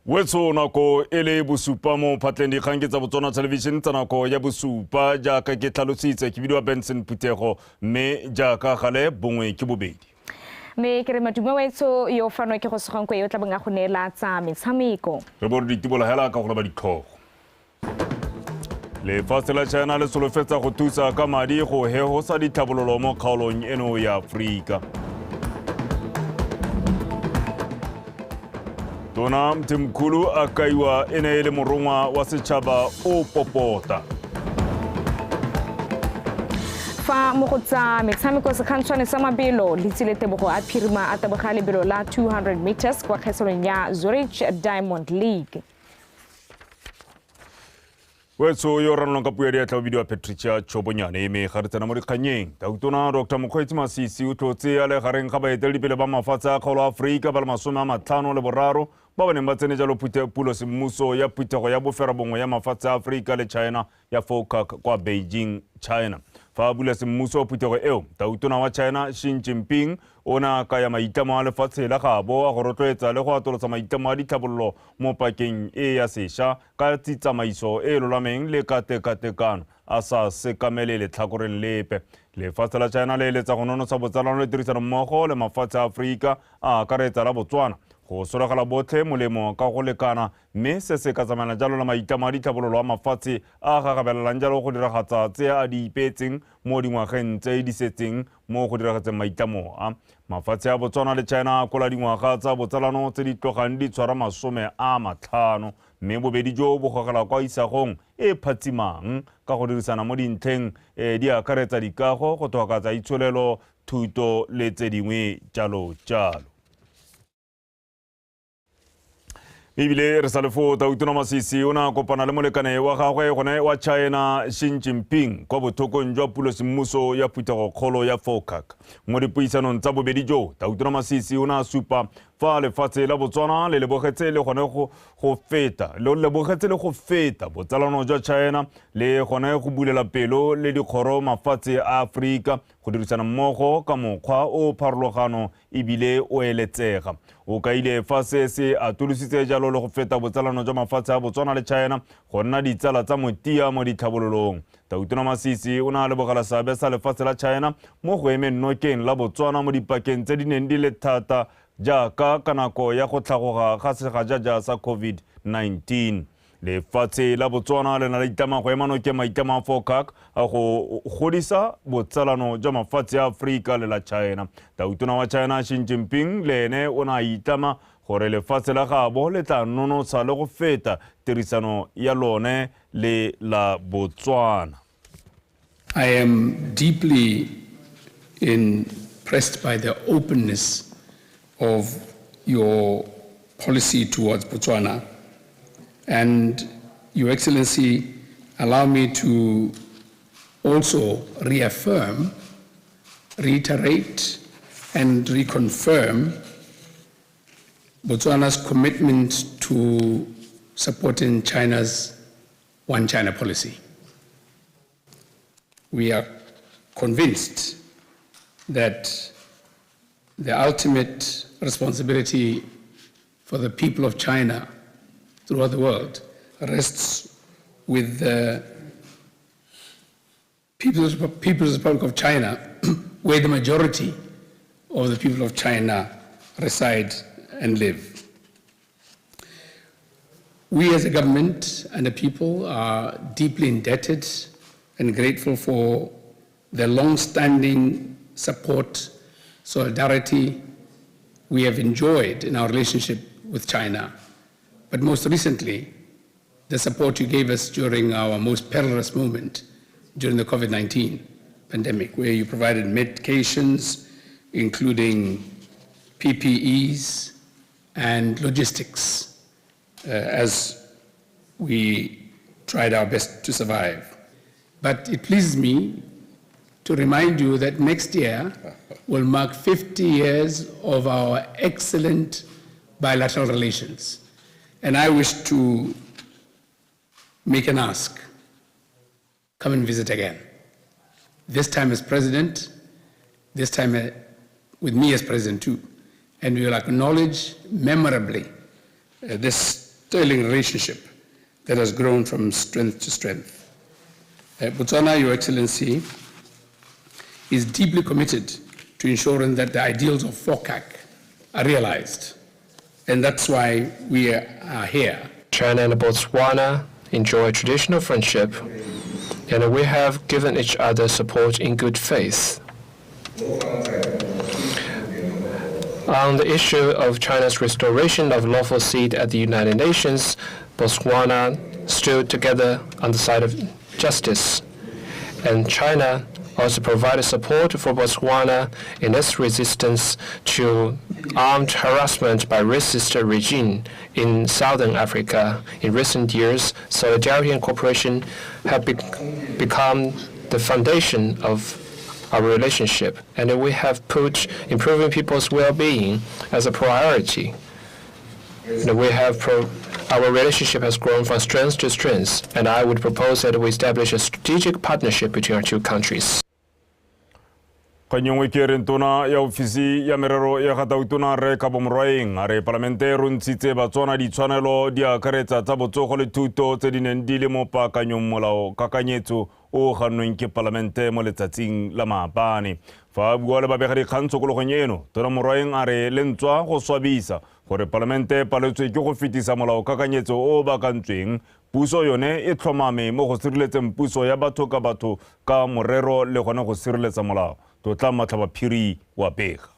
Wetso nako e le bosupa mo phatleng. Dikgang ke tsa Botswana Television tsa nako ya bosupa. Jaaka ke tlhalositse, ke bidiwa Benson Phuthego, mme jaaka gale bongwe ke bobedi. Mme ke re madume wetso, yo fano ke go segonko yo tla bong a go neela tsa metshameko. Re bo re ditibola hela ka go leba ditlhogo. Lefatshe la China le solofetsa go thusa ka madi go hehosa ditlhabololo mo kgaolong eno ya Aforika. Tona Mthimkhulu a kaiwa e ne e le morongwa wa setšhaba o popota. Fa mo go tsa metshameko, sekgantshwane sa mabelo le tsile Tebogo a phirima a taboga lebelo la 200 meters kwa kgaisanong ya Zurich Diamond League. Wetso yo ranolong ka puo ya diatla o bidiwa Patricia Chobonyane. Mme ga re tsena mo dikganyeng, Tautona Dr Mokgweetsi Masisi o tlotse a le gareng ga baeteledipele ba mafatshe a kgaolo Aforika ba le 53 ba ba neng ba tsene jalo pulo semmuso ya phuthego ya boferabongwe ya mafatshe a Aforika le China ya FOCAC kwa Beijing, China. Fa a bula semmuso phuthego eo, Tautona wa China Xi Jinping o ne a kaya maitlamo a lefatshe la gabo a go rotloetsa le go atolosa maitlamo a ditlhabololo mo pakeng e ya sešwa ka tsamaiso e e lolameng le ka tekatekano, a sa sekamele letlhakoreng lepe. Lefatshe la China le eletsa go nonotsha botsalano le tirisanommogo le mafatshe a Aforika, a akaretsa la Botswana, go sologela botlhe molemo ka go lekana, mme se se ka tsamaela jalo le maitlamo a ditlhabololo a mafatshe a gagabelelang jalo go diragatsa tse a di ipeetseng mo dingwageng tse di setseng mo go diragatseng maitlamo a. Mafatshe a Botswana le China a kola dingwaga tsa botsalano tse di tlogang di tshwara 50, mme bobedi jo bo gogela kwa isagong e phatsimang ka go dirisana mo dintlheng di akaretsa dikago, go tokafatsa itsholelo, thuto le tse dingwe jalo jalo. Ebile re sa le foo, Tautona Masisi o ne a kopana le molekane wa gagwe gone wa China Xi Jinping kwa bothokong jwa pulo semmuso ya phuthegokgolo ya FOCAC. Mo dipuisanong tsa bobedi jo, Tautona Masisi o ne a supa fa lefatshe la Botswana le lebogetse le gone go feta le lebogetse le go feta botsalano jwa China le gone go bulela pelo le dikgoro mafatshe a Aforika go dirisana mmogo ka mokgwa o pharologano ebile o eletsega. O kaile fa se se atolositse jalo le go feta botsalano jwa mafatshe a Botswana le China go nna ditsala tsa motia mo ditlhabololong. Tautona Masisi o ne a lebogela seabe sa lefatshe la China mo go emeng nokeng la Botswana mo dipakeng tse di neng di le thata, jaaka ka nako ya go tlhagoga ga segajaja sa COVID-19. Lefatshe la Botswana le na le itlama go ema nokeng maitlamo a FOCAC a go godisa botsalano jwa mafatshe a Aforika le la China. Tautona wa China Xi Jinping le ene o ne a itlama gore lefatshe la gabo le tla nonotsha le go feta tirisano ya lone le la Botswana. I am deeply impressed by the openness of your policy towards Botswana. And Your Excellency, allow me to also reaffirm, reiterate, and reconfirm Botswana's commitment to supporting China's One China policy. We are convinced that the ultimate responsibility for the people of China throughout the world rests with the People's Republic of China, where the majority of the people of China reside and live. We as a government and a people are deeply indebted and grateful for the long-standing support, solidarity we have enjoyed in our relationship with China, but most recently, the support you gave us during our most perilous moment during the COVID-19 pandemic, where you provided medications, including PPEs and logistics, as we tried our best to survive. But it pleases me to remind you that next year will mark 50 years of our excellent bilateral relations. And I wish to make an ask. Come and visit again. This time as president, this time with me as president too. And we will acknowledge memorably this sterling relationship that has grown from strength to strength. Botswana, Your Excellency, is deeply committed to ensuring that the ideals of FOCAC are realized, and that's why we are here. China and Botswana enjoy traditional friendship, and we have given each other support in good faith. On the issue of China's restoration of lawful seat at the United Nations, Botswana stood together on the side of justice, and China also provided support for Botswana in its resistance to armed harassment by racist regime in southern Africa. In recent years, solidarity and cooperation have become the foundation of our relationship, and we have put improving people's well-being as a priority. And we have our relationship has grown from strength to strength, and I would propose that we establish a strategic partnership between our two countries. Kgang nngwe ke reng tona ya ofisi ya merero ya ga tautona rre Kabo Morwaeng a re palamente e rontshitse Batswana ditshwanelo di akaretsa tsa botsogo le thuto tse di neng di le mo paakanyong molao kakanyetso o gannweng ke palamente mo letsatsing la maabane. Fa a bua le babegadikgang tshokologong eno, tona Morwaeng a re le ntswa go swabisa gore palamente e paletswe ke go fetisa molao kakanyetso o o baakantsweng, puso yone e tlhomame mo go sireletseng puso ya batho ka batho ka morero le gone go sireletsa molao. Tlotla Matlhabaphiri wa pega.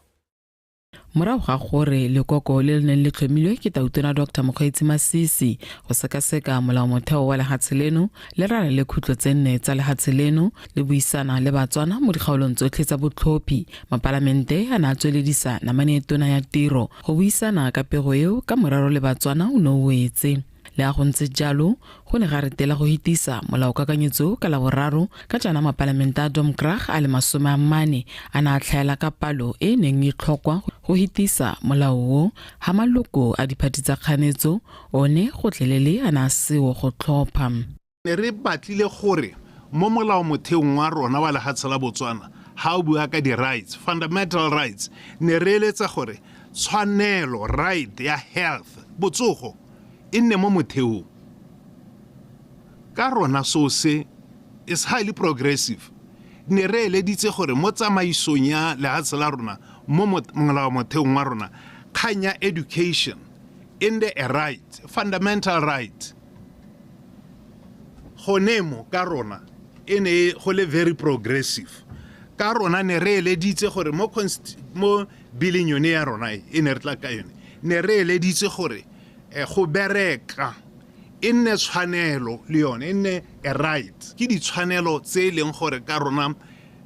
Morago ga gore lekoko le le neng le tlhomilwe ke tautona Dr Mokgweetsi Masisi go sekaseka molaomotheo wa lehatshe leno le rala le khutlo tse nne tsa lehatshe leno le buisana le Batswana mo dikgaolong tsotlhe tsa botlhophi, mapalamente a ne a tsweledisa namane e tona ya tiro go buisana ka pego eo ka morero le Batswana o ne o wetse. Le a go ntse jalo, go ne ga retela go hitisa molaokakanyetso ka Laboraro ka jaana mapalamente a Domkrag a le 40 a ne a tlhaela ka palo e neng e tlhokwa go hitisa molao o, ha maloko a diphathi tsa kganetso one gotlhelele a ne a seo go tlhopha. Ne re batlile gore mo molaomotheong wa rona wa lehatshe la Botswana, ha o bua ka di-rights, fundamental rights, ne re eletsa gore tshwanelo right ya health, botsogo, e nne mo motheong. Ka rona so se is highly progressive. Ne re eleditse gore mo tsamaisong ya lehatshe la rona, mo molaomotheong wa rona, kgang ya education e nne a right, fundamental right. Gone mo ka rona e ne go le very progressive. Ka rona ne re eleditse gore mo billing yone ya rona e ne re tla ka yone, ne re eleditse gore go bereka e nne tshwanelo le yone, e nne a right. Ke ditshwanelo tse e leng gore ka rona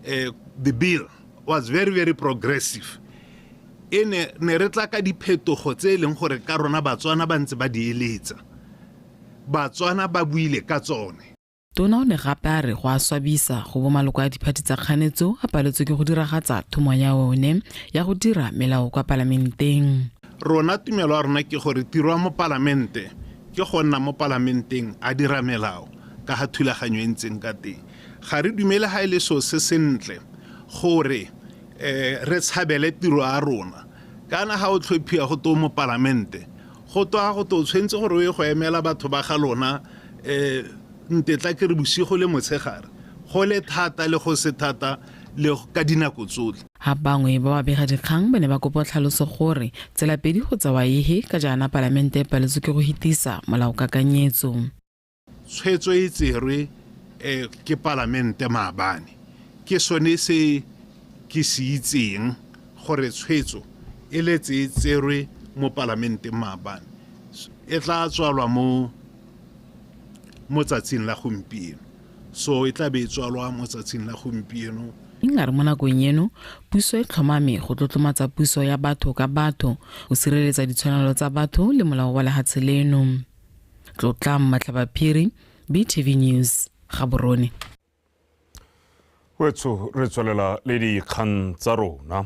the bill was very, very progressive. E ne re tla ka diphetogo tse e leng gore ka rona Batswana ba ntse ba di eletsa. Batswana ba buile ka tsone. Tona o ne gape a re go a swabisa go bo maloko a diphathi tsa kganetso a paletswe ke go diragatsa thomo ya one ya go dira melao kwa palamenteng. Rona tumelo ya rona ke gore tiro ya mo palamente ke go nna mo palamenteng a dira melao ka ga thulaganyo e ntseng ka teng. Ga re dumele ga e le seo se sentle gore re tshabele tiro ya rona. Kana ga o tlhophiwa go to mo palamente, go twa go to tshwentse gore o ye go emela batho ba ga lona ntetla ke re bosigo le motshegare, go le thata le go se thata le ka dinako tsotlhe. Ha bangwe ba babega dikgang ba ne ba kopa tlhaloso gore tsela pedi go tsewa ehe ka jaana palamente e paletswe ke go hitisa molaokakanyetso. Tshwetso e tserwe ke palamente maabane, ke sone se ke se itseng gore tshwetso e letse e tserwe mo palamenteng maabane, e tla tswalwa mo tsatsing la gompieno. So e tla be e tswalwa mo tsatsing la gompieno. A re mo nakong eno puso e tlhomame go tlotlomatsa puso ya batho ka batho, go sireletsa ditshwanelo tsa batho le molao wa lehatshe leno. Tlotla Matlhabaphiri, BTV News, Gaborone. Wetso re tswelela le dikgang tsa rona.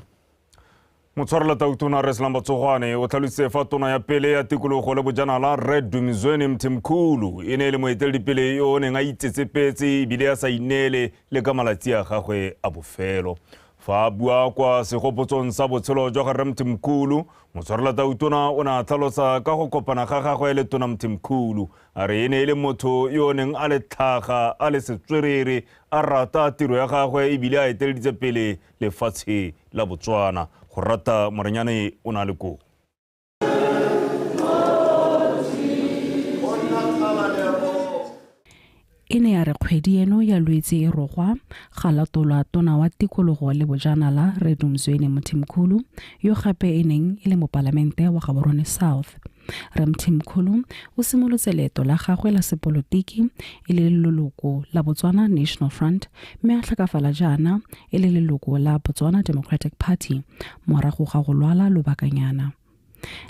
Motshwarela tautona Rre Slumber Tsogwane o tlhalositse fa tona ya pele ya tikologo le bojanala Rre Dumizweni Mthimkhulu e ne e le moeteledipele yo o neng a itsetsepetse ebile a sa ineele le ka malatsi a gagwe a bofelo. Fa a bua kwa segopotsong sa botshelo jwa ga Rre Mthimkhulu, motshwarela tautona o ne a tlhalosa ka go kopana ga gagwe le tona Mthimkhulu. A re e ne e le motho yo o neng a le tlhaga, a le setswerere, a rata tiro ya gagwe ebile a eteleditse pele lefatshe la Botswana. Go rata Morenyane o ne a le koo. E ne ya re kgwedi eno ya Lwetse e rogwa ga latolwa tona wa tikologo le bojanala Rre Dumzweni Mthimkhulu, yo gape e neng e le mopalamente wa Gaborone South. Rre Mthimkhulu o simolotse leeto la gagwe la sepolotiki e le leloko la Botswana National Front, mme a tlhokafala jaana e le leloko la Botswana Democratic Party morago ga go lwala lobakanyana.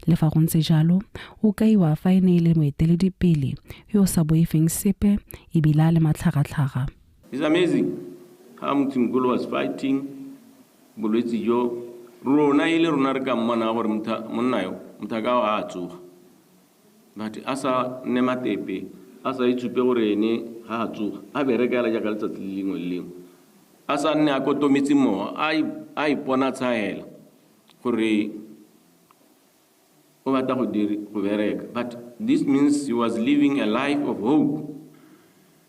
Le fa go ntse jalo, o kaiwa fa e ne e le moeteledipele yo o sa boifeng sepe ebile a le matlhagatlhaga. It's amazing how Mthimkhulu was fighting bolwetse jo rona e le rona re ka mmona gore monna yo mothaka ga a tsoga, but a sa nne matepe, a sa itshupe gore ene ga a tsoga, a bereka hela jaaka letsatsi le lengwe le lengwe, a sa nne a kotometse mowa, a ipona tshahela gore o batla go bereka. But this means he was living a life of hope.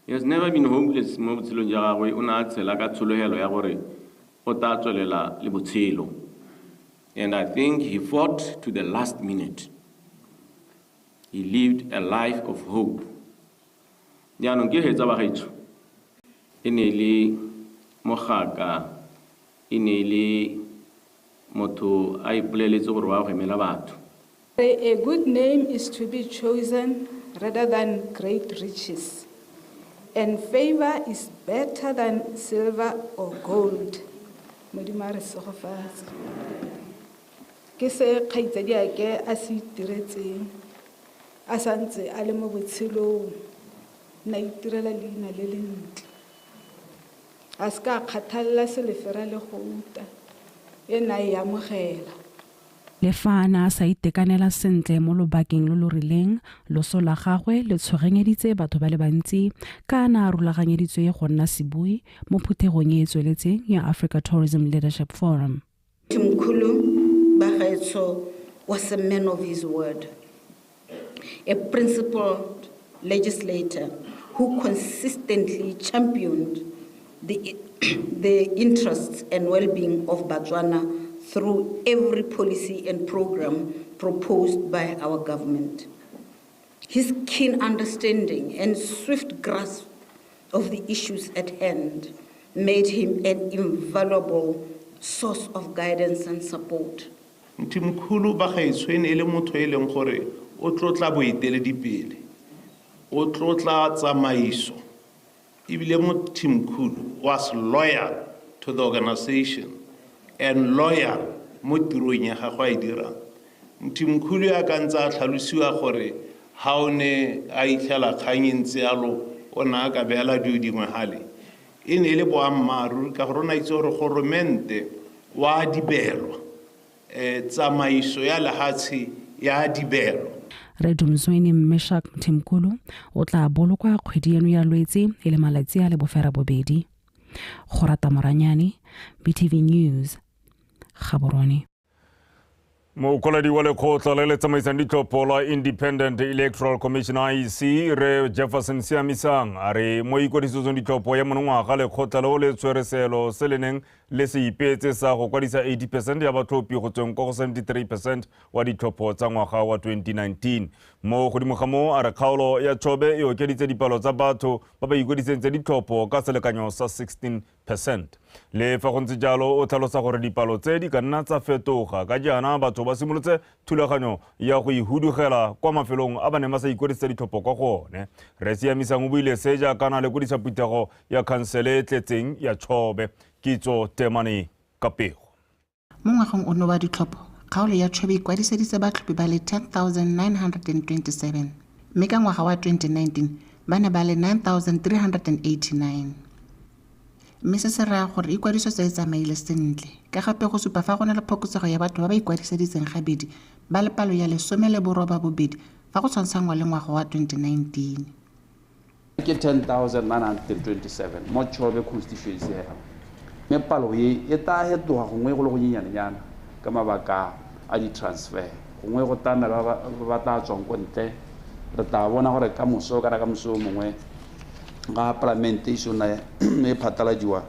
He has never been hopeless mo botshelong jwa gagwe. O ne a tshela ka tshologelo ya gore o tla tswelela le botshelo. And I think he fought to the last minute. He lived a life of hope. Jaanong ke hetsa bagaetsho. E ne e le mogaka, e ne e le motho a ipoleletse gore wa go emela batho. A good name is to be chosen rather than great riches, and favor is better than silver or gold. Modimo a re segofatse. Ke se kgaitsadiake a se itiretseng, a santse a le mo botshelong, na itirela leina le le ntle. A se ka kgathalela selefera le gouta, e na e amogela. Le fa a ne a sa itekanela sentle mo lobakeng lo lo rileng, loso la gagwe le tshoganyeditse batho ba le bantsi ka a ne a rulaganyeditswe go nna sebui mo phuthegong e e tsweletseng ya Africa Tourism Leadership Forum. Mthimkhulu Bagaetsho was a man of his word, a principled legislator who consistently championed the interests and well-being of Botswana through every policy and program proposed by our government. His keen understanding and swift grasp of the issues at hand made him an invaluable source of guidance and support. Mthimkhulu Bagaetsho e ne e le motho e leng gore o tlotla boeteledipele, o tlotla tsamaiso, ebile Mthimkhulu was loyal to the organization and loyal mo tirong ya gagwe a e dirang. Mthimkhulu ya ka ntse a tlhalosiwa gore ha o ne a itlhela kgang e ntse yalo, o ne a ka beela dilo dingwe gale. E ne e le boammaaruri ka gore o ne a itse gore goromente wa dibelwa, tsamaiso ya lehatshe ya dibelwa. Rre Dumzweni Meshack Mthimkhulu o tla bolokwa kgwedi eno ya Lwetse e le malatsi a le 72. Go rata Moranyane, BTV News, Gaborone. Mokwaledi wa lekgotla le le tsamaisang ditlhopho la Independent Electoral Commission IEC, Rre Jefferson Siamisang, a re mo ikwadisetsong ditlhopho ya monongwaga lekgotla leo le tshwere seelo se le neng le se ipeetse sa go kwadisa 80% ya batlhophi go tsweng kwa go 73% wa ditlhopho tsa ngwaga wa 2019. Mo godimo ga moo, a re kgaolo ya Chobe e okeditse dipalo tsa batho ba ba ikwadisetseng ditlhopho ka selekanyo sa 16%. Le fa go ntse jalo, o tlhalosa gore dipalo tse di ka nna tsa fetoga ka jaana batho ba simolotse thulaganyo ya go ihudugela kwa mafelong a ba neng ba sa ikwadisetsa ditlhopho kwa go one. Rre Siamisang o buile se jaaka a na lekodisa phuthego ya khansele e tletseng ya Chobe. Kitso Temane ka pego. Mo ngwageng ono wa ditlhopho, kgaolo ya Chobe e ikwadiseditse batlhophi ba le 10,927, mme ka ngwaga wa 2019 ba ne ba le 9,389. Mme se se raya gore ikwadiso tse e tsamaile sentle, ka gape go supa fa go na le phokotsego ya batho ba ba ikwadiseditseng gabedi ba le palo ya 18 fa go tshwantshanngwa le ngwaga wa 2019. Ke 10,927 mo Chobe constituency hela. Mme palo e e tla fetoga gongwe go le go nyenyanenyana ka mabaka a di-transfer, gongwe go tla nna ba ba tla tswang ko ntle. Re tla bona gore ka moso kana ka moso o mongwe ga palamente e sona e phatlaladiwa,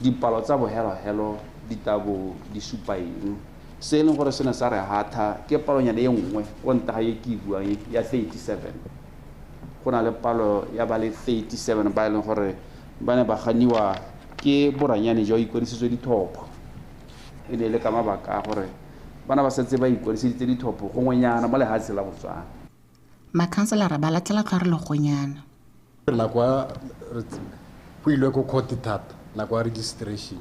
dipalo tsa bohelohelo di tla bo di supa eng. Se e leng gore se ne sa re hatha ke palonyana e nngwe ko ntle ga e ke e buang ya 37. Go na le palo ya ba le 37 ba e leng gore ba ne ba ganiwa ke boranyane jwa ikwadisetso ditlhopho. E ne e le ka mabaka a gore bana ba setse ba ikwadiseditse ditlhopho gongwenyana mo lehatsheng la Botswana. Makhanselara ba latlhela tlhwarelogonyana. Nako ya go ilwe ko court thata, nako ya registration,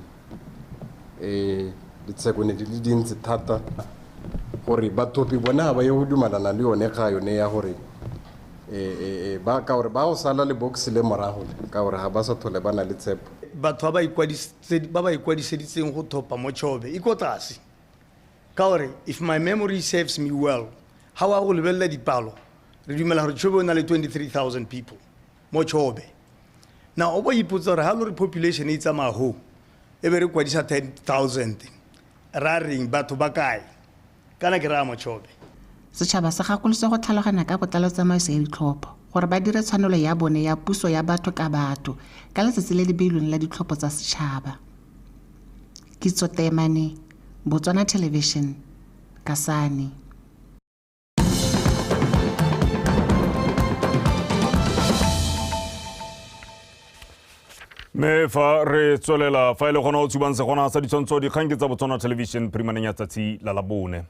ditsheko ne di le dintsi thata gore bathopi bone ga ba ye go dumalana le yone ga yone ya gore ba ka gore ba go sala le box le morago ka gore ga ba sa tlhole ba na le tshepo. Batho ba ba ikwadiseditseng go thopa mo Chobe e ko tlase, ka gore if my memory serves me well, ga wa go lebelela dipalo re dumela gore Chobe o na le 23,000 people mo Chobe. Now o bo ipotsa gore ha lo re population e tsamaya ho e be re kwadisa 10,000, ra reng batho ba kae? Kana ke raya mo Chobe. Setšhaba se gakoloswe go tlhaloganya ka botlalo tsamaiso ya ditlhopho gore ba dire tshwanelo ya bone ya puso ya batho ka batho ka letsatsi le le beilweng la ditlhopho tsa setšhaba. Kitso Temane, Botswana Television, Kasane. Mme fa re tswelela fa e le gona o tshubang segona sa ditshwantsho dikgang ke tsa Botswana Television phirimaneng ya tsatsi la Labone.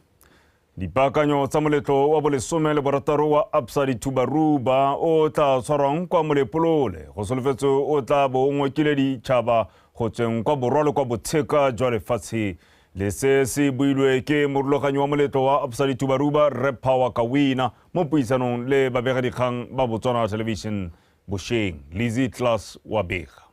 Dipaakanyo tsa moletlo wa bolesome le borataro wa Absa Dithubaruba o tla tshwarwang kwa Molepolole go solofetswe o tla bo o ngokile ditšhaba go tsweng kwa borwa le kwa botsheka jwa lefatshe. Le se se builwe ke morulaganyi wa moletlo wa Absa Dithubaruba Rre Power Kawina mo puisanong le babegadikgang ba Botswana Television bošeng. Lizzie Klaas wa bega.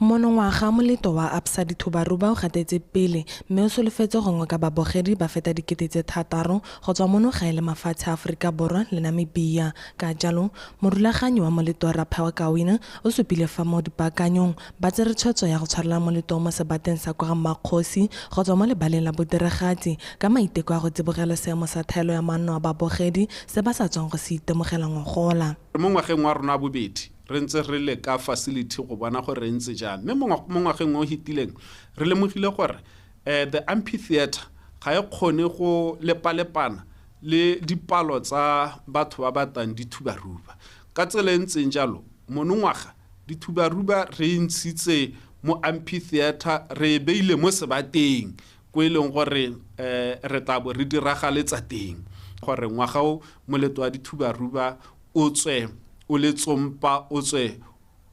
Monongwaga moletlo wa Absa Dithubaruba o gatetse pele mme o solofetse go ngoka babogedi ba feta 6,000 go tswa mono gae le mafatshe a Aforika Borwa le Namibia. Ka jalo, morulaganyi wa moletlo Rre Power Kawina o supile fa mo dipaakanyong ba tsere tshwetso ya go tshwarela moletlo mo sebateng sa kwa ga Mmakgosi go tswa mo lebaleng la bodiragatsi ka maiteko a go tsibogela seemo sa thaelo ya manno a babogedi se ba sa tswang go se itemogela ngogola. Mo ngwageng wa rona bobedi re ntse re le ka facility go bona gore re ntse jang, mme mo ngwageng o hitileng re lemogile gore the amphitheater ga e kgone go lepalepana le dipalo tsa batho ba batang dithubaruba. Ka tsela e ntseng jalo, monongwaga dithubaruba re ntshitse mo amphitheater re beile mo sebateng ko e leng gore re tla bo re diragaletsa teng gore ngwaga o moletlo wa dithubaruba o tswe o le tsompa, o tswe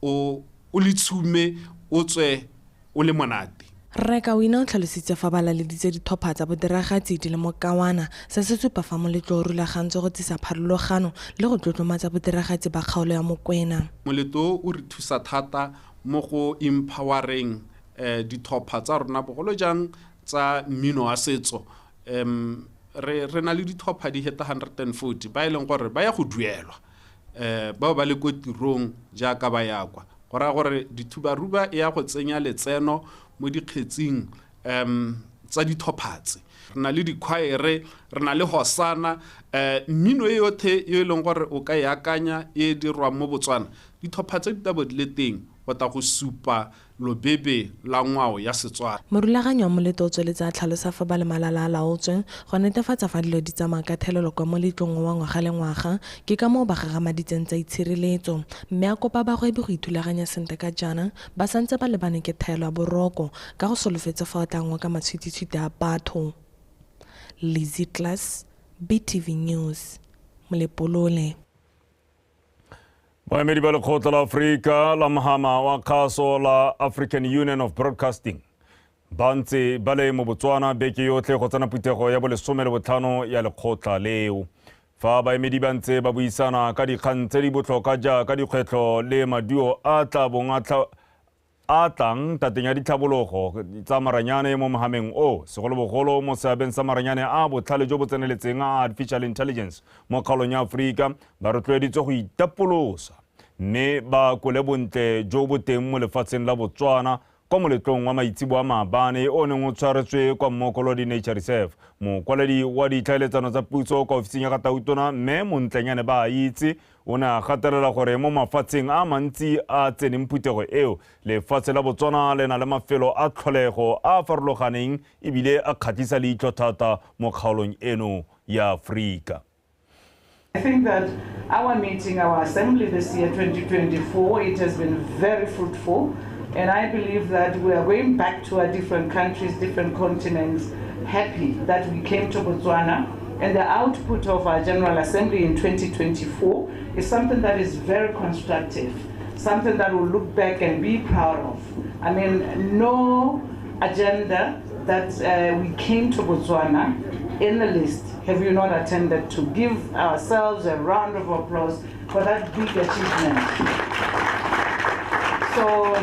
o le tshume, o tswe o le monate. Rre Kawina o tlhalositse fa ba laleditse ditlhopha tsa bodiragatsi di le mokawana, se se supa fa moletlo o rulagantswe go tsisa pharologano le go tlotlomatsa bodiragatsi ba kgaolo ya Mokwena. Moletlo o re thusa thata mo go empowering ditlhopha tsa rona bogolo jang tsa mmino wa setso. Re na le ditlhopha di heta 140 ba e leng gore ba ya go duelwa, bao ba le ko tirong jaaka ba ya kwa. Go raya gore dithubaruba e ya go tsenya letseno mo dikgetsing tsa ditlhopha tse. Re na le dikhwaere, re na le hosana, mmino e yothe e leng gore o ka e akanya e dirwang mo Botswana. Ditlhopha tse di tla bo di le teng go tla go supa lobebe la ngwao ya Setswana. Morulaganyi wa moletlo o tsweletse a tlhalosa fa ba le malala a laotsweng go netefatsa fa dilo di tsamaya ka thelelo kwa moletlong wa ngwaga le ngwaga, ke ka moo ba gagamaditseng tsa itshireletso, mme a kopa bagwebi go ithulaganya sentle ka jaana ba santse ba lebane ke thaelo ya boroko ka go solofetse fa o tla ngoka matshwititshwiti a batho. Lizzie Klaas, BTV News, Molepolole. Baemedi ba lekgotla la Aforika la mohama wa kgaso la African Union of Broadcasting ba ntse ba le mo Botswana beke yotlhe go tsena phuthego ya bo15 ya lekgotla leo. Fa baemedi ba ntse ba buisana ka dikgang tse di botlhokwa jaaka dikgwetlho le maduo a tla bong a tlang tateng ya ditlhabologo tsa maranyane mo mohameng o, segolobogolo mo seabeng sa maranyane a botlhale jo bo tseneletseng a artificial intelligence mo kgaolong ya Aforika, ba rotloeditswe go itapolosa mme ba kole bontle jo bo teng mo lefatsheng la Botswana Kwa moletlong wa maitsibo a maabane o neng o tshwaretswe kwa Mokolodi Nature Reserve, mokwaledi wa ditlhaeletsano tsa puso kwa ofising ya ga Tautona mme Montlenyane ba a itse o ne a gatelela gore mo mafatsheng a mantsi a tseneng phuthego eo, lefatshe la Botswana le na le mafelo a tlholego a a farologaneng ebile a kgatlhisa leitlho thata mo kgaolong eno ya Aforika. I think that our meeting, our assembly this year, 2024, it has been very fruitful. And I believe that we are going back to our different countries, different continents, happy that we came to Botswana. And the output of our General Assembly in 2024 is something that is very constructive, something that we'll look back and be proud of. I mean, no agenda that we came to Botswana in the list have you not attended to. Give ourselves a round of applause for that big achievement. So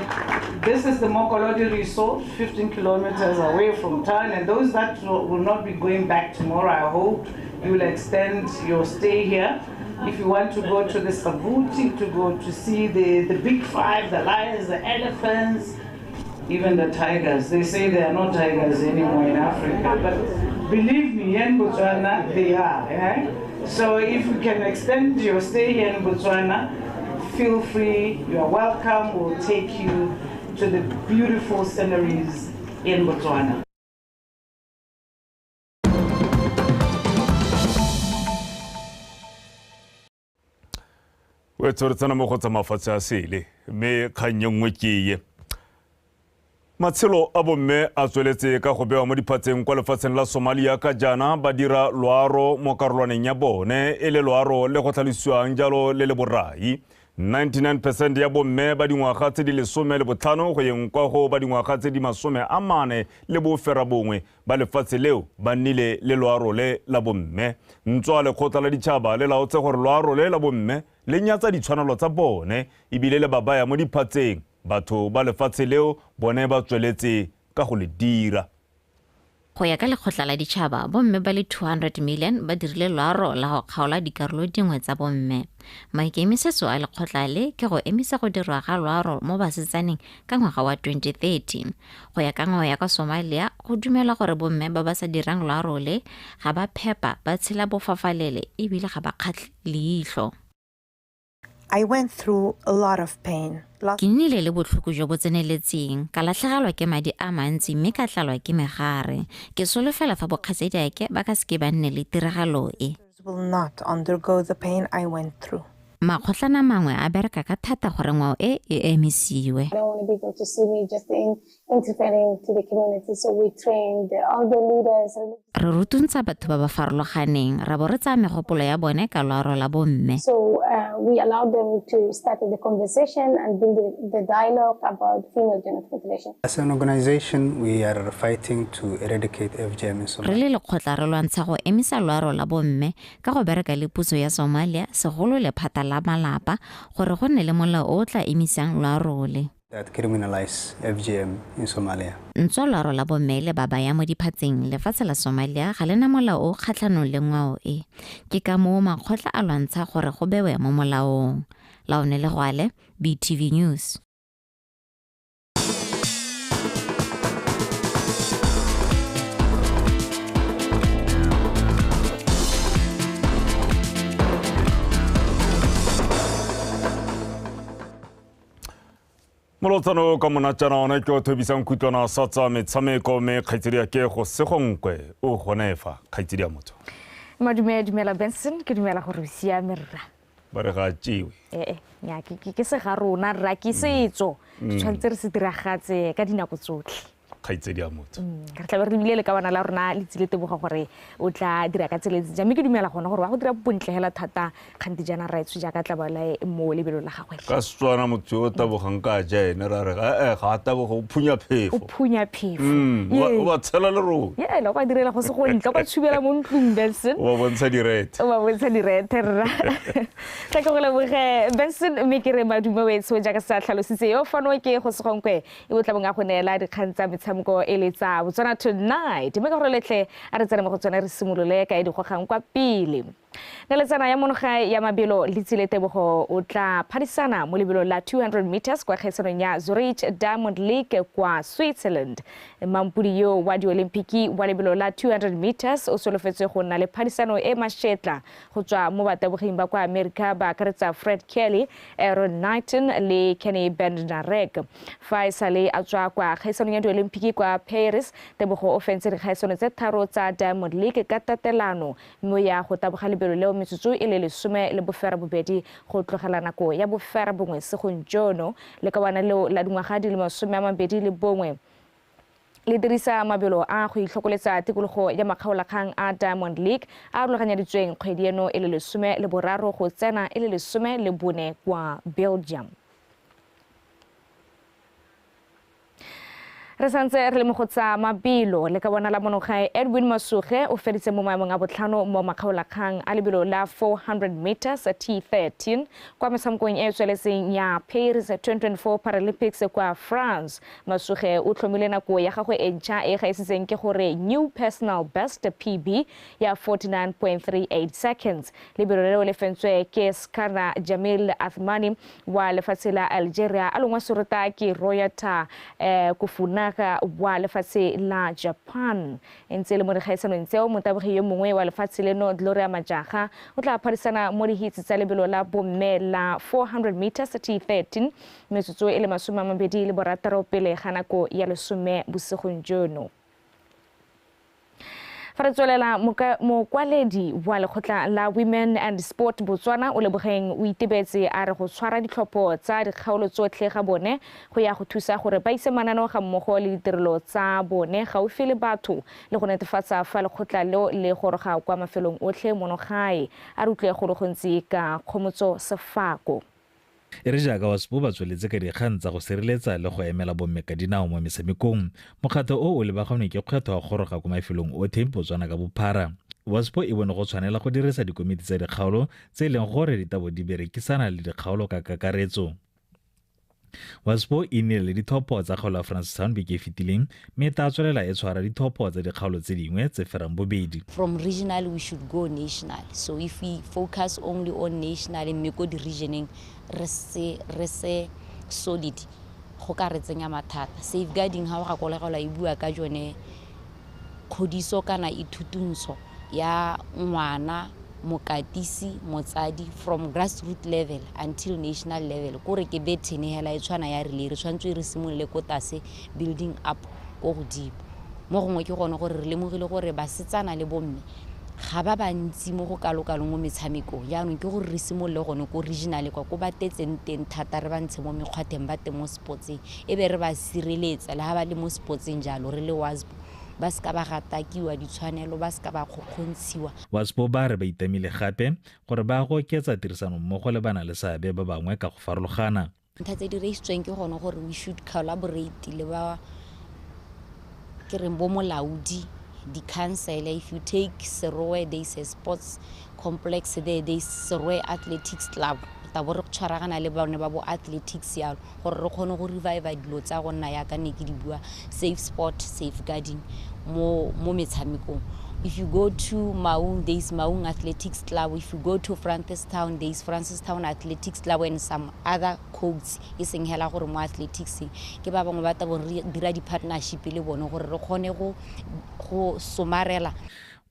this is the Mokolodi Resort, 15 kilometers away from town, and those that will not be going back tomorrow, I hope you will extend your stay here. If you want to go to the Savuti, to go to see the big five, the lions, the elephants, even the tigers. They say there are no tigers anymore in Africa, but believe me, in Botswana, they are. Eh? So if you can extend your stay here in Botswana, feel free, you are welcome. We'll take you to the beautiful sceneries in Botswana. O re tsena mo go tsa mafatshe a sele mme kgang e nngwe ke ye. Matshelo a bomme a tsweletse ka go bewa mo diphatseng kwa lefatsheng la Somalia ka jaana ba dira loaro mo karolwaneng ya bone e le loaro le go tlhalosiwang jalo le le borai. 99% ya bomme ba dingwaga tse di 15 go yeng kwa go ba dingwaga tse di 49 ba lefatshe leo ba nnile le loaro le la bomme. Ntswa lekgotla la ditšhaba le laotse gore loaro le la bomme le nyatsa ditshwanelo tsa bone ebile le ba baya mo diphatseng. Batho ba lefatshe leo bone ba tsweletse ka go le dira. Go ya ka lekgotla la ditšhaba, bomme ba le 200 million ba dirile loaro la go kgaola dikarolo dingwe tsa bomme. Maikemisetso a lekgotla le ke go emisa go dirwa ga loaro mo basetsaneng ka ngwaga wa 2030. Go ya ka ngwao ya kwa Somalia, go dumelwa gore bomme ba ba sa dirang loaro le ga ba phepa, ba tshela bofafalele ebile ga ba kgatlhe leitlho. I went through a lot of pain. Ke nnile le botlhoko jo bo tseneletseng, ka latlhegelwa ke madi a mantsi mme ka tlalwa ke megare. Ke solofela fa bokgaitsadiake ba ka seke ba nne le tiragalo e. Will not undergo the pain I went through. Makgotlana mangwe a bereka ka thata gore ngwao e e emisiwe. I don't want people to see me just interfering to the community, so we trained all the leaders. Re rutuntsha batho ba ba farologaneng, ra bo re tsaya megopolo ya bone ka loaro la bomme. So we allow them to start the conversation and build the dialogue about female genital mutilation. As an organization, we are fighting to eradicate FGM in Somalia. Re le lekgotla re lwantsha go emisa loaro la bomme ka go bereka le puso ya Somalia, segolo lephata la malapa, gore go nne le molao o tla emisang loaro le. That criminalize FGM in Somalia. Ntswa loaro la bomme le ba baya mo diphatseng, lefatshe la Somalia ga le na molao o kgatlhanong le ngwao e. Ke ka moo makgotla a lwantsha gore go bewe mo molaong. Laone Legwale, BTV News. Molotsano ka monatjana ona ke o thobisang kutlwana sa tsa metshameko mme kgaitsedi ya ke go Segonkwe o gone fa kgaitsedi ya motho. Madume, dumela Benson, ke dumela gore o siame rra. Ba re ga tšewe. Nya ke se ga rona rra, ke setso. Tshwanetse re se diragatse ka dinako tsotlhe. Kgaitsedi ya motho. Re tla be re lebile le ka bana la rona Letsile Teboga gore o tla dira ka tsela e jang, mme ke dumela gona gore wa go dira bontle hela thata kganti jaana raetsho jaaka tla ba le mo lebelong la gagwe. Ka Setswana motho yo o tabogang ka ja ene ra re ga a taboga o phunya phefo. O phunya phefo. O ba tshela lerole. Ela o ba direla go se go ntle, o ba tshubela mo ntlong Benson. O ba bontsha direthe. O ba bontsha direthe rra. Tla ke go leboge Benson, mme ke re madume wetsho jaaka sa tlhalositse yo fano ke go Segonkwe e bo tla bong a go neela dikgang tsa metshameko e le tsa Botswana Tonight. Mme ka gore letlhe a re tsene mo go tsone re simolole ka e di gogang kwa pele. Naletsana ya monogae ya mabelo Letsile Tebogo o tla phadisana mo lebelong la 200 meters kwa kgaisanong ya Zurich Diamond League kwa Switzerland. Mampudi yo wa diolimpiki wa lebelo la 200 meters o solofetswe go nna le phadisano e mashetla go tswa mo bataboging ba kwa Amerika ba akaretsa Fred Kelly, Aaron Knighton le Kenny Bednarek. Fa e sale a tswa kwa kgaisanong ya diolimpiki kwa Paris, Tebogo o fentse dikgaisano tse 3 tsa Diamond League ka tatelano mme ya go taboga lebelo leo metsotso e le 18 go tlogela nako ya 9 segong jono. Lekawana leo la dingwaga di le 21 le dirisa mabelo a go itlhokoletsa tikologo ya makgaolakgang a Diamond League a rulaganyeditsweng kgwedi eno e le 13 go tsena e le 14 kwa Belgium. Re santse re le mo go tsa mabelo, le ka bona la monogae Edwin Masuge o feditse mo maemong a botlhano mo makgaolakgang a lebelo la 400 meters T13 kwa metshamekong e e tsweletseng ya Paris 2024 Paralympics kwa France. Masuge o tlhomile nako ya gagwe e ntšha e gaisitseng ke gore new personal best PB ya 49.38 seconds. Lebelo leo le fentswe ke Skana Jamil Athmani wa lefatshe la Algeria, a longwa serota ke Royata Kofuna wa lefatshe la Japan. Ntse le mo dikgaisanong tseo, motabogi yo mongwe wa lefatshe leno Gloria Majaga o tla phadisana mo dihitse tsa lebelo la bomme la 400 meters T13 metsotso e le 26 pele ga nako ya 10 bosigong jono. Fa re tswelela, mokwaledi wa lekgotla la Women and Sport Botswana o lebogeng o itebetse a re go tshwara ditlhopho tsa dikgaolo tsotlhe ga bone go ya go thusa gore ba ise mananeo ga mmogo le ditirelo tsa bone gaufi le batho le go netefatsa fa lekgotla leo le goroga kwa mafelong otlhe monogae. A re utlwe go le gontsi ka Kgomotso Sefako. E re jaaka WASPO ba tsweletse ka dikgang tsa go sireletsa le go emela bomme ka dinao mo metshamekong, mokgatlho o o lebaganwe ke kgwetlho ya goroga ko mafelong otlhe Botswana ka bophara. WASPO e bone go tshwanela go dirisa dikomiti tsa dikgaolo tse e leng gore di tabo di berekisana le dikgaolo ka kakaretso. WASPO e nnile le ditlhopho tsa kgaolo ya Francistown beke e fetileng, mme e tla tswelela e tshwara ditlhopho tsa dikgaolo tse dingwe tse ferang bobedi. From regional we should go national. So if we focus only on national mme ko di-regioneng re se solid, go ka re tsenya mathata. Safeguarding ha o gakologelwa e bua ka jone kgodiso kana ithutuntsho ya ngwana, mokatisi, motsadi from grassroots level until national level. Kore ke bethene hela e tshwana ya relay, re tshwanetse re simolole ko tlase building up ko godimo. Mo gongwe ke gone gore re lemogile gore basetsana le bomme ga ba bantsi mo go kalokalo mo metshamekong. Jaanong ke gore re simolole gone ko regional kwa ko ba tetseng teng thata, re ba ntshe mo mekgwatheng ba teng mo sportseng, e be re ba sireletsa le ha ba le mo sportseng jalo re le WASPO, ba seka ba gatakiwa ditshwanelo, ba seka ba kgokgontshiwa. WASPO ba re ba itamile gape gore ba go oketsa tirisanommogo le bana le seabe ba bangwe ka go farologana. Ntlha tse di reisitsweng ke gone gore we should collaborate le ba ke reng bo molaodi, di-council. If you take Serowe, there is a sports complex there, there is Serowe Athletics Club. Tla bo re tshwaragana le bone ba bo athletics yalo gore re kgone go revive dilo tsa go nna yaka ne ke di bua, safe sport, safeguarding mo metshamekong. If you go to Maung, there is Maung Athletics Club. If you go to Francistown, there is Francistown Athletics Club and some other codes. E seng hela gore mo athletics ke ba bangwe ba tla bo re dira di-partnership le bone gore re kgone go somarela.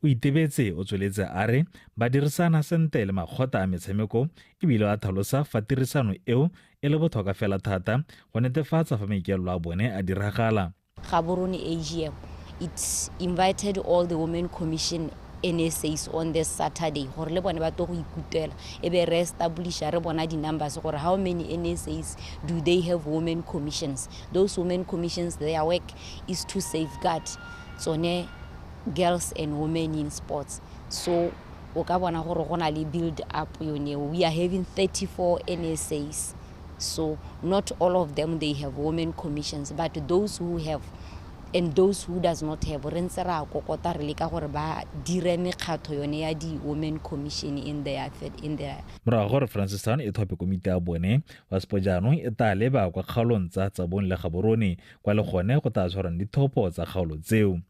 O itebetse o tsweletse a re ba dirisana sentle le makgotla a metshameko, ebile a tlhalosa fa tirisano eo e le botlhokwa fela thata go netefatsa fa maikaelelo a bone a diragala. Gaborone AGM, it invited all the Women Commission NSAs on this Saturday gore le bone ba tlo go ikutela, e be re establisha re bona di-numbers gore how many NSAs do they have women commissions. Those women commissions, their work is to safeguard tsone girls and women in sports. So o ka bona gore go na le build up yone. We are having 34 NSAs, so not all of them they have women commissions, but those who have and those who does not have, re ntse ra kokota re leka gore ba dire mekgatho yone ya di-women commission in their. Morago gore Francistown e thope komiti ya bone, WASPO jaanong e tla leba kwa kgaolong tsa Tsabong le Gaborone, kwa le gone go tla tshwarang dithopo tsa kgaolo tseo.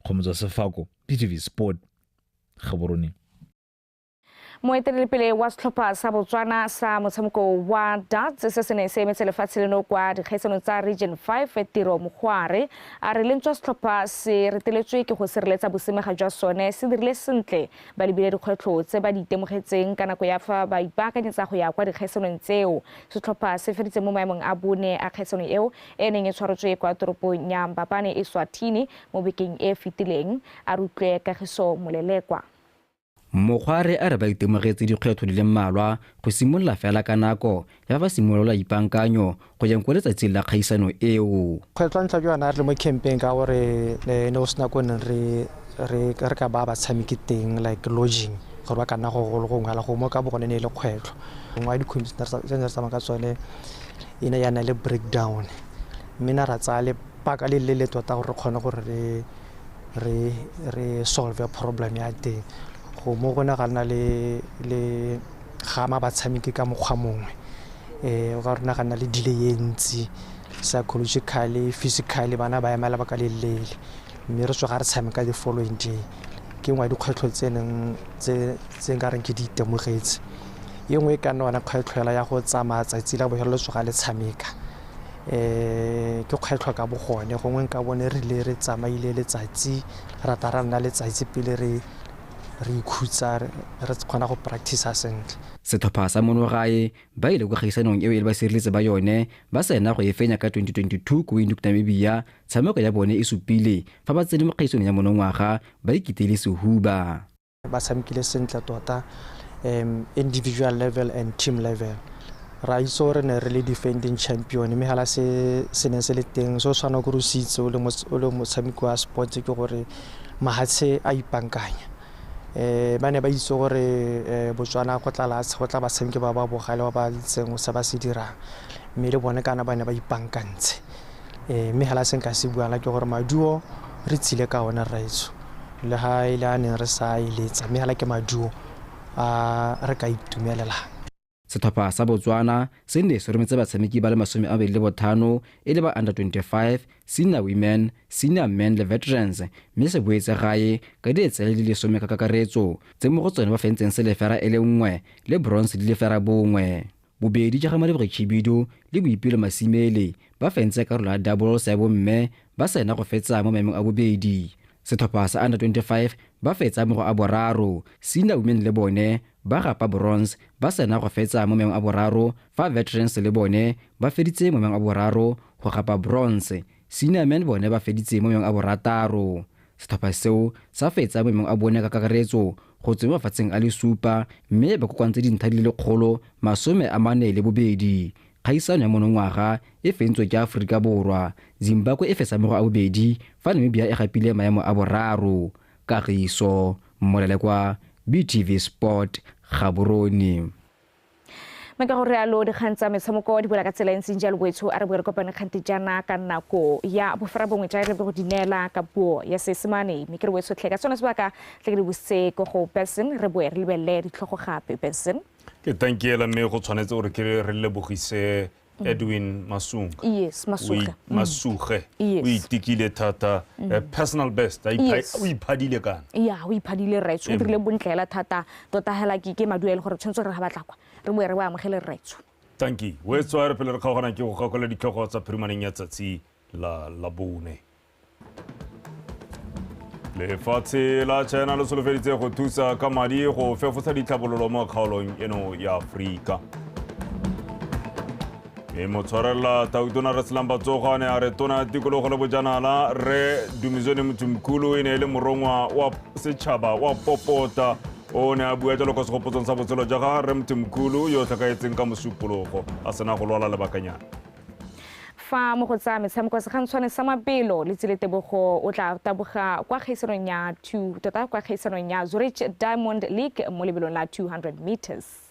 Kgomotso Sefako, PTV Sport, Gaborone. Moeteledipele wa setlhopha sa Botswana sa motshameko wa darts se se neng se emetse lefatshe leno kwa dikgaisanong tsa Region 5 Tiro Mogware a re lentswa setlhopha se reteletswe ke go sireletsa bosimega jwa sone se dirile sentle ba lebile dikgwetlho tse ba di itemogetseng ka nako ya fa ba ipaakanyetsa go ya kwa dikgaisanong tseo. Setlhopha se feditse mo maemong a bone a kgaisano eo e neng e tshwaretswe kwa toropong ya Mbabane Eswatini mo bekeng e fetileng. A re utlwe Kagiso Molelekwa. Mogware a re ba itemogetse dikgwetlho di le mmalwa go simolola fela ka nako ya ba simolola ipaankanyo go yang kwa letsatsing la kgaisano eo. Kgwetlho ntlha ke yona re le mo campeng ka gore ne go sena ko neng re ka ba batshameki teng like lodging gore ba ka nna go golo gongwe go mo ka bogone ne e le kgwetlho. Nngwe ya dikgwedi tse ne re tsamaya ka tsone e ne ya nna le breakdown mme na ra tsaya lebaka le le tota gore re kgone gore re solve problem ya teng. Go mo gona ga nna le gama batshameki ka mokgwa mongwe o ka rona ga nna le delay e ntsi psychologically, physically bana ba ema lebaka le leele mme re tsoga re tshameka the following day. Ke nngwe ya dikgwetlho tse neng tse nka reng ke di itemogetse. E nngwe e ka nna yona kgwetlho ya go tsamaya tsatsi la bofelo le tsoga le tshameka ke kgwetlho ka bogone gongwe nka bone re ile re tsamaile letsatsi rata ra nna letsatsi pele re ikhutsa re kgona go practice sentle. Setlhopha sa monogae ba ile kwa kgaisanong eo e le ba sireletse ba yone ba sena go e fenya ka 2022 ko Windhoek Namibia. Tshameko ya bone e supile fa ba tsene mo kgaisanong ya monongwaga ba ikitele sehuba. Ba tshamekile sentle tota individual level and team level. Ra itse gore ne re le defending champion mme hala se se neng se le teng se o tshwana gore o se itse o le motshameki wa sports ke gore mahatshe a ipankanya. Ba ne ba itse gore Botswana go tla batshameki ba ba bogale ba ba itseng se ba se dirang mme le bone kana ba ne ba ipankantse. Mme hala se nka se buang ke gore maduo re tsile ka ona rraetsho le ha ile a neng re sa eletsa mme hala ke maduo a re ka itumelelang. Setlhopha sa Botswana se ne se rometse batshameki ba le 25 e le ba under 25, senior women, senior men le veterans mme se boetse gae ka dietsele di le 10 ka kakaretso tse mo go tsone ba fentseng selefera e le 1 le bronze di le 1. Bobedi ja ga Malebogo Khibidu le Boipelo Masimele ba fentse karolo ya doubles ya bomme ba sena go fetsa mo maemong a bobedi. Setlhopha sa under 25 ba fetsa mo go a boraro, senior women le bone ba gapa bronze ba sena go fetsa mo maemong a boraro, fa veterans le bone ba feditse mo maemong a boraro go gapa bronze, senior men bone ba feditse mo maemong a borataro. Setlhopha seo sa fetsa mo maemong a bone ka kakaretso go tswa mo mafatsheng a le 7 mme ba kokoantse dintlha di le 142. Kgaisano ya monongwaga e fentswe ke Aforika Borwa, Zimbabwe e fetsa mo go a bobedi fa Namibia e gapile maemo a boraro. Kagiso Molelekwa, BTV Sport, Gaborone. Mme ka gore rialo dikgang tsa metshameko di bola ka tsela e ntseng jalo boetsho a re boe re kopane kgante jaana ka nako ya 9:30 ja re be go di neela ka puo ya Seesemane mme ke re boetsho tlhe ka sone sebaka tle ke di busetse ko go Benson re boe re lebelele ditlhogo gape. Benson ke tankiela mme go tshwanetse gore ke re lebogise Edwin Masunga. Yes, Masuge. Masuge. O itikile thata personal best. O iphadile kana. Yeah, o iphadile rraetsho. O dirile bontle hela thata. Tota hela ke maduelo gore tshwanetse re ga batla kwa. Re moe re ba amogele rraetsho. Thank you. We tswa re pele re kgaogana ke go gakola ditlhogo tsa phirimaneng ya tsatsi la Labone. Lefatshe la China le solofeditse go thusa ka madi go fefosa ditlhabololo mo kgaolong eno ya Afrika. E motshwarela tautona re Selang Batsogane a re tona tikologo le bojanala re Dumizweni Mthimkhulu e ne e le morongwa wa setšhaba wa popota o ne a bua jalo kwa segopotsong sa botshelo jwa ga re Mthimkhulu yo tlhokahetseng ka mosupologo a sena go lwala lebakanyana. Fa mo go tsa metshameko sekgantshwane sa mabelo le tsile Tebogo o tla taboga kwa kgaisanong ya 2 tota kwa kgaisanong ya Zurich Diamond League mo lebelong la 200 meters.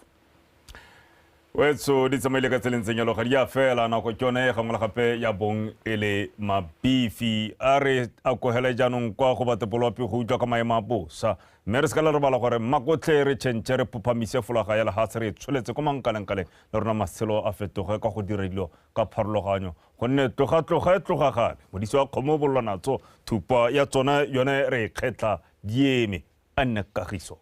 Wetso di tsamaile ka tseleng tseng yalo ga di a fela nako ke yone e gangwe le gape ya bong e le mabifi a re a kogele jaanong kwa go batepoloapi go utlwa ka maemo a bosa mme re se ka la robala gore makotlhe re tšhentšhe re phophamise folaga ya lehatshe re e tsholetse ko mankalengkaleng le rona matshelo a fetoge ka go dira dilo ka pharologanyo gonne tloga-tloga e tloga gale modisi wa kgomo o bolelwa natso thupa ya tsona yone re e kgetlha di eme a nne kagiso.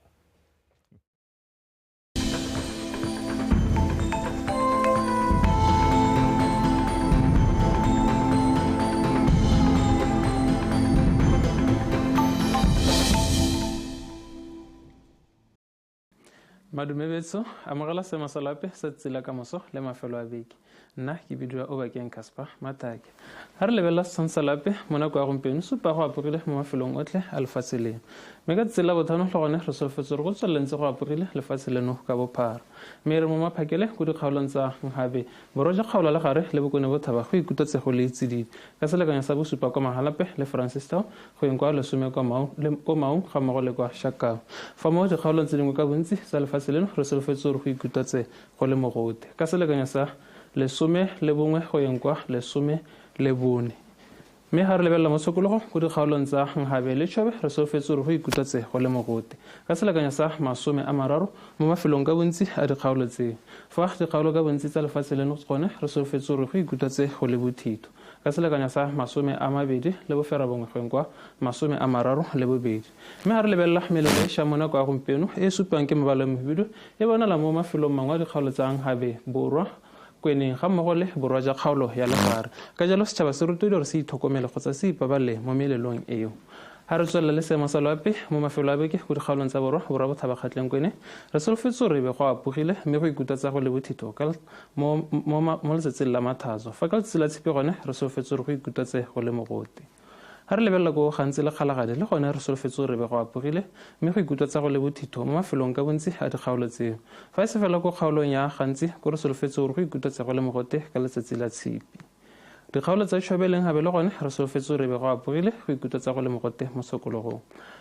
Madume betso, amogela seemo sa loapi sa tsela ka moso le mafelo a beke. Nna ke bidiwa Obakeng Casper Matake. Ha re lebelela setshwantsho sa loapi mo nako ya gompieno supa go apogile mo mafelong otlhe a lefatshe leno. Mme ka tsela botlhano le gone re solofetse gore go tswelelentse go apogile lefatshe leno ka bophara. Mme re mo maphakele ko dikgaolong tsa Nhabe, borwa jwa kgaolo la gare le bokone bothaba go ikutlwetse go le tsididi. Ka selekanyo sa bosupa kwa Mahalape le Francistown go yeng kwa lesome kwa Maung ga mmogo le kwa Shakao. Fa mo dikgaolong tse dingwe ka bontsi tsa lefatshe leno re solofetse gore go ikutlwetse go le mogote. Ka selekanyo sa 11 go yeng kwa 14. Mme ga re lebelela mo tshokologong ko dikgaolong tsa Nhabe le Chobe re solofetse gore go ikutlwetse go le mogote. Ka selekanyo sa 30 mo mafelong ka bontsi a dikgaolo tseo. Fa dikgaolo ka bontsi tsa lefatshe leno gone re solofetse gore go ikutlwetse go le bothito. Ka selekanyo sa 29 go yeng kwa 32. Mme ga re lebelela melelo e ša mo nako ya gompieno e supang ke mebala e mehibidu e bonala mo mafelong mangwe a dikgaolo tsa Nhabe borwa kweneng ga mmogo le borwa jwa kgaolo ya legare. Ka jalo setšhaba se rotloediwa gore se itlhokomele kgotsa se ipabalele mo melelong eo. Ha re tswelela le seemo sa loapi mo mafelo a beke ko dikgaolong tsa borwa, borwa botlhaba kgatleng kwene, re solofetse gore be go apogile mme go ikutlwatsa go le bothito mo letsatsing la mathatso. Fa ka letsatsi la tshipi gone re solofetse gore go ikutlwatse go le mogote. Ha re lebelela ko gantsi le kgalagadi le gone re solofetse gore be go apogile mme go ikutlwatsa go le bothito mo mafelong ka bontsi a dikgaolo tseo. Fa e se fela ko kgaolong ya gantsi ko re solofetse gore go ikutlwatse go le mogote ka letsatsi la tshipi. Dikgaolo tsa Chobe le Nhabe le gone re solofetse gore be go apogile go ikutlwatsa go le mogote mo tshokologong.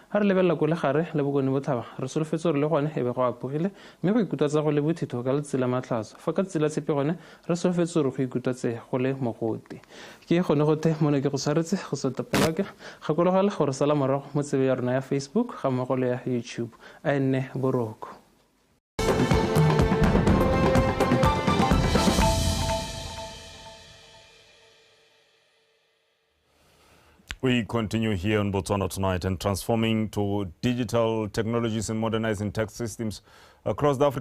Ha re lebelela ko legare le bokone botlhaba re solofetse gore le gone e be go apogile mme go ikutlwatsa go le bothito ka letsatsi la matlhatso. Fa ka letsatsi la tshipi gone re solofetse gore go ikutlwatse go le mogote. Ke gone gothe mo ne ke go tshwaretse go sota pelake. Gakologela gore sala morago mo tsebe ya rona ya Facebook ga mmogo le ya YouTube. A e nne boroko. We continue here on Botswana Tonight and transforming to digital technologies and modernizing tax systems across the African